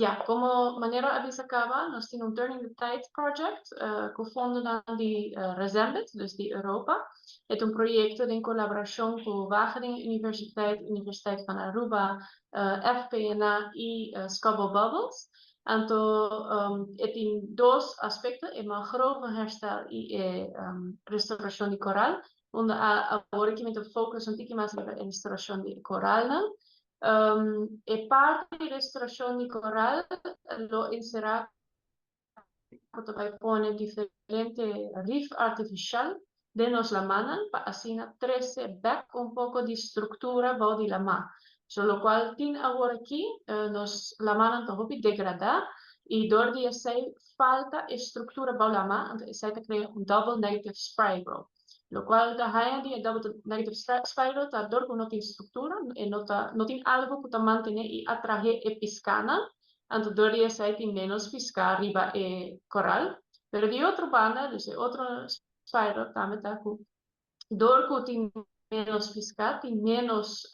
Ja, komo manera a bisa kaba, nos tin un Turning the Tide project ku fondo di Resembid, dus di Europa. E ta un proyekto di kolaborashon ku Wageningen Universiteit, Universiteit van Aruba, FPNA i Scubble Bubbles. Anto, e tin dos aspekto, e mangrovenherstel i e restaurashon di koral. Unda awor ku mi ta focus un tiki mas riba restaurashon di koral. E parti di restaurashon di koral lo enserá ku ta bai pone diferente rif artifisial den nos lamannan pa asina trese bèk un poko di struktura bou di laman. So, lo kual tin awor aki, nos lamannan ta hopi degradá i dor di esei falta e struktura bou laman, anto esei ta krea un double negative spiral. Lo kual ta haya di double negative spiral ta dor ku no tin struktura i no tin algu ku ta mantené i atraé e piskánan, anto dor di esei tin menos piská riba e koral. Pero di otro banda, dus e otro spiral tambe ta ku dor ku tin menos piská, tin menos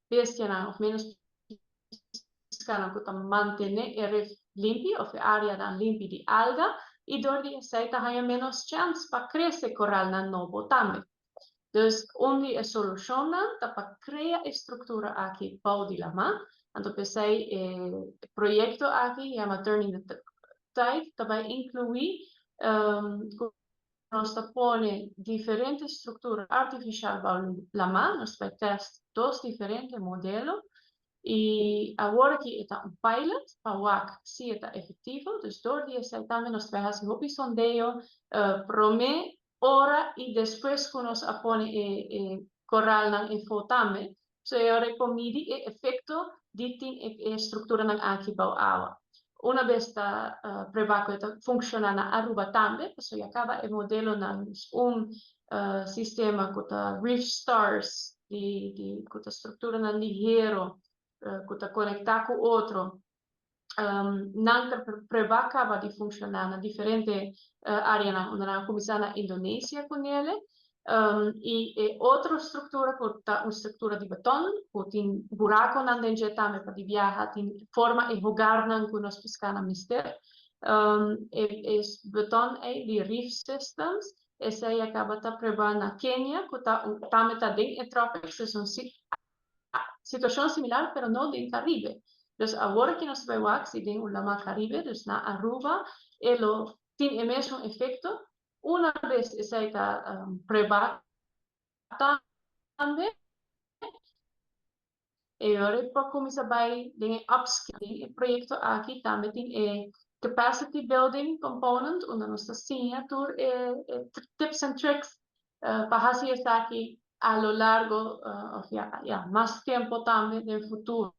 bestianan òf menos piskánan ku ta mantené e rif limpi òf e áreanan limpi di alga i dor di esei ta haya menos chèns pa krese koralnan nobo tambe. Dus un di e solushonnan ta pa krea e struktura aki bou di laman. Anto p'esei e proyekto aki yama Turning the Tide, ta bai inkluí nos ta pone diferente struktura artifisial bou laman, nos ta bai test dos diferente modelo i awor aki ta un pilot pa wak si ta efektivo, dus dor di esei tambe nos ta bai hasi hopi sondeo promé, ora i despues ku nos a pone e koralnan afó tambe. So e ora por midi e efekto di tin e strukturanan aki bou awa. Un bes ta probá ku ta funshoná na Aruba tambe, so ya kaba e modelonan, un sistema ku ta Reef Stars di ku ta strukturanan di heru ku ta konektá ku otro. Nan ta probá kaba di funshoná na diferente áreanan, unda nan a kuminsá na Indonesia kuné. I e otro struktura ku ta un struktura di beton, ku tin burakonan den tambe pa di biaha, tin forma e hogarnan ku nos piskánan mester. E beton ei di Reef Systems, esei a kaba ta probá na Kenia, ku ta tambe ta den e tropics, dus un situashon similar, pero no den Karibe. Dus awor ku nos ta bai wak si den un laman Karibe, dus na Aruba, e lo tin e mesun efekto. Un bes esei ta probá tambe, e ora por kuminsá bai den upscaling e proyekto aki tambe tin e capacity building component, unda nos ta siña tur e tips and tricks pa hasi esaki a lo largo, òf ja, mas tempu tambe den futuro.